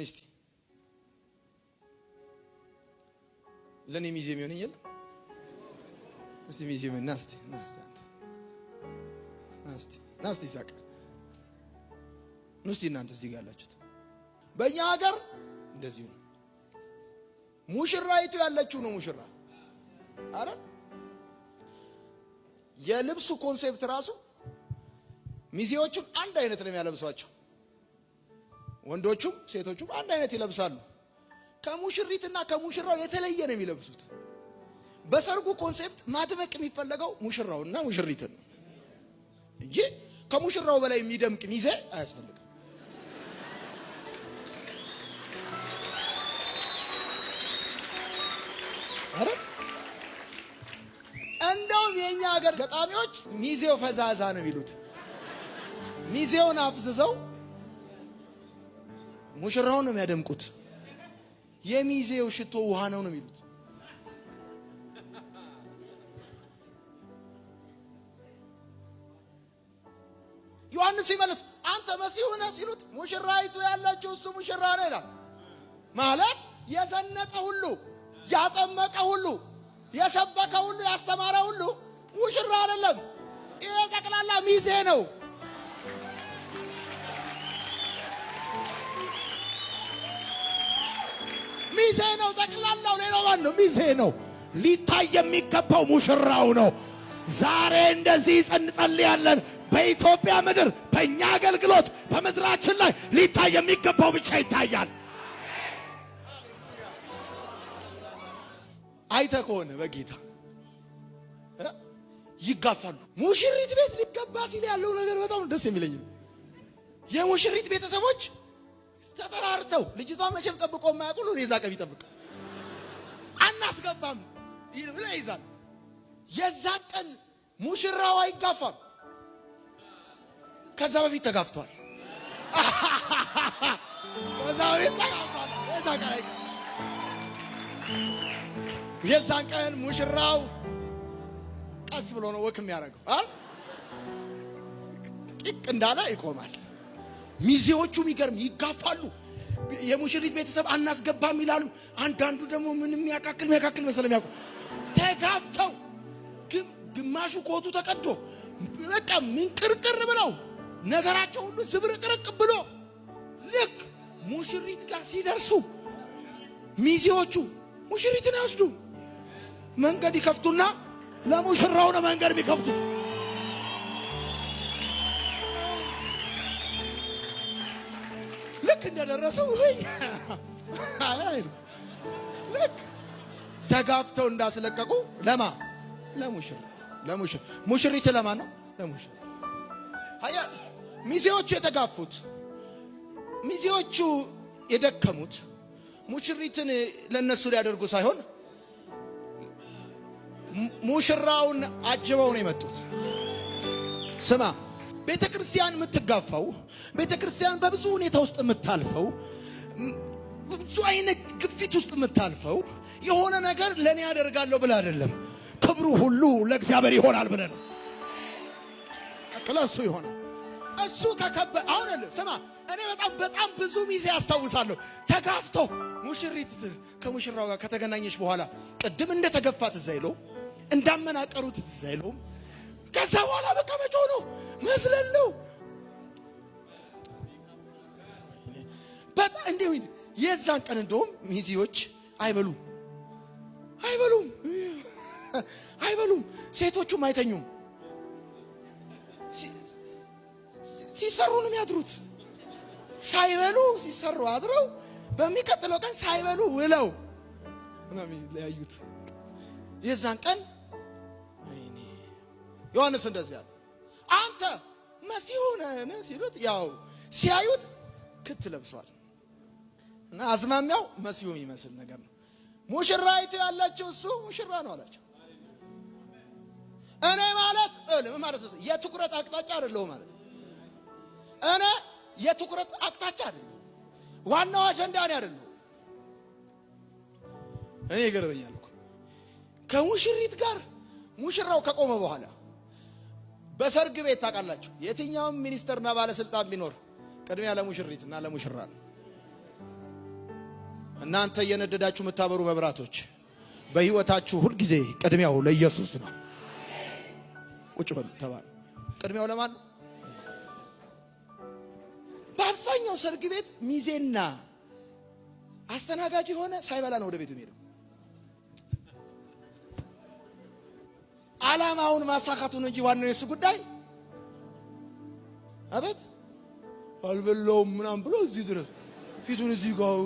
እስቲ ለኔ ሚዜ የሚሆነኝ የለም። እስቲ ሚዜ ምን ናስቲ ናስቲ አንተ ናስቲ ናስቲ ይሳቅ ንስቲ እናንተ እዚህ ጋር ያላችሁት በእኛ ሀገር እንደዚህ ነው። ሙሽራይቱ ያለችው ነው ሙሽራ። አረ የልብሱ concept ራሱ ሚዜዎቹን አንድ አይነት ነው የሚያለብሷቸው። ወንዶቹም ሴቶቹም አንድ አይነት ይለብሳሉ። ከሙሽሪትና ከሙሽራው የተለየ ነው የሚለብሱት። በሰርጉ concept ማድመቅ የሚፈለገው ሙሽራውና ሙሽሪትን ነው እንጂ ከሙሽራው በላይ የሚደምቅ ሚዜ አያስፈልግም። አረ እንደውም የኛ ሀገር ገጣሚዎች ሚዜው ፈዛዛ ነው የሚሉት። ሚዜውን አፍዝዘው ሙሽራውን ነው የሚያደምቁት። የሚዜው ሽቶ ውሃ ነው ነው የሚሉት። ዮሐንስ ሲመልስ አንተ መሲሁ ነህ ሲሉት ሙሽራይቱ ያለችው እሱ ሙሽራ ነው ይላል። ማለት የዘነጠ ሁሉ፣ ያጠመቀ ሁሉ፣ የሰበከ ሁሉ፣ ያስተማረ ሁሉ ሙሽራ አይደለም። ይሄ ጠቅላላ ሚዜ ነው። ሚዜ ነው ጠቅላላው። ሌላው ማን ነው? ሚዜ ነው። ሊታይ የሚገባው ሙሽራው ነው። ዛሬ እንደዚህ እንጸልያለን። በኢትዮጵያ ምድር፣ በእኛ አገልግሎት፣ በምድራችን ላይ ሊታይ የሚገባው ብቻ ይታያል። አይተ ከሆነ በጌታ ይጋፋሉ። ሙሽሪት ቤት ሊገባ ሲል ያለው ነገር በጣም ደስ የሚለኝ ነው። የሙሽሪት ቤተሰቦች ተጠራርተው ልጅቷ መቼም ጠብቆ የማያውቁ ነው። የዛ ቀን ይጠብቅ አናስገባም ብለህ ይዛል። የዛ ቀን ሙሽራው አይጋፋም። ከዛ በፊት ተጋፍቷል። ከዛ በፊት ተጋፍቷል። የዛ ቀን አይጋፋም። የዛን ቀን ሙሽራው ቀስ ብሎ ነው walk የሚያደርገው አይደል? ቂቅ እንዳለ ይቆማል። ሚዜዎቹ የሚገርም ይጋፋሉ። የሙሽሪት ቤተሰብ አናስገባም ይላሉ። አንዳንዱ ደግሞ ምንም ያካክል የሚያካክል መሰለ የሚያውቁ ተጋፍተው ግማሹ ኮቱ ተቀዶ በቃ ምንቅርቅር ብለው ነገራቸው ሁሉ ዝብርቅርቅ ብሎ ልክ ሙሽሪት ጋር ሲደርሱ ሚዜዎቹ ሙሽሪትን ያስዱ መንገድ ይከፍቱና ለሙሽራው ነው መንገድ የሚከፍቱት። ልክ እንደደረሱ ወይ ልክ ተጋፍተው እንዳስለቀቁ ለማ ለሙሽራ ለሙሽራ ሙሽሪት ለማ ነው ለሙሽራ። አያ ሚዜዎቹ የተጋፉት ሚዜዎቹ የደከሙት ሙሽሪትን ለነሱ ሊያደርጉ ሳይሆን ሙሽራውን አጅበው ነው የመጡት። ስማ፣ ቤተ ክርስቲያን የምትጋፋው፣ ቤተ ክርስቲያን በብዙ ሁኔታ ውስጥ የምታልፈው፣ ብዙ አይነት ግፊት ውስጥ የምታልፈው የሆነ ነገር ለኔ ያደርጋለሁ ብለህ አይደለም። ክብሩ ሁሉ ለእግዚአብሔር ይሆናል ብለህ ነው። ለእሱ ይሆናል። እሱ ከከበ አሁን ስማ፣ እኔ በጣም በጣም ብዙ ሚዜ አስታውሳለሁ። ተጋፍቶ ሙሽሪት ከሙሽራው ጋር ከተገናኘች በኋላ ቅድም እንደተገፋ ትዝ አይለውም፣ እንዳመናቀሩት ትዝ አይለውም። ከዛ በኋላ በቃ መጮህ ነው መዝለል ነው። በጣም እንዲሁ የዛን ቀን እንደውም ሚዜዎች አይበሉም አይበሉም አይበሉም፣ ሴቶቹም አይተኙም። ሲሰሩ ነው የሚያድሩት። ሳይበሉ ሲሰሩ አድረው በሚቀጥለው ቀን ሳይበሉ ውለው ነው የሚለያዩት። የዛን ቀን ወይኔ ዮሐንስ እንደዚህ አለ፣ አንተ መሲሁ ነህን ሲሉት ያው ሲያዩት ክት ለብሷል እና አዝማሚያው መሲሁ የሚመስል ነገር ነው። ሙሽራይቱ ያለችው እሱ ሙሽራ ነው አላቸው። እኔ ማለት ማለት የትኩረት አቅጣጫ አይደለሁም ማለት እኔ የትኩረት አቅጣጫ አይደለሁም። ዋናው አጀንዳ እኔ አይደለሁም። እኔ ይገርመኛል እኮ ከሙሽሪት ጋር ሙሽራው ከቆመ በኋላ በሰርግ ቤት ታውቃላችሁ፣ የትኛውም ሚኒስተርና ባለስልጣን ቢኖር ቅድሚያ ለሙሽሪትና ለሙሽራ ነው። እናንተ እየነደዳችሁ የምታበሩ መብራቶች በህይወታችሁ ሁልጊዜ ቅድሚያው ለኢየሱስ ነው። ቁጭ በሉ ተባለ። ቅድሚያው ለማን ነው? በአብዛኛው ሰርግ ቤት ሚዜና አስተናጋጅ የሆነ ሳይበላ ነው ወደ ቤቱ የሚሄደው። ዓላማውን ማሳካቱን እንጂ ዋናው የሱ ጉዳይ አቤት አልበላውም ምናምን ብሎ እዚህ ድረስ ፊቱን እዚህ ጋር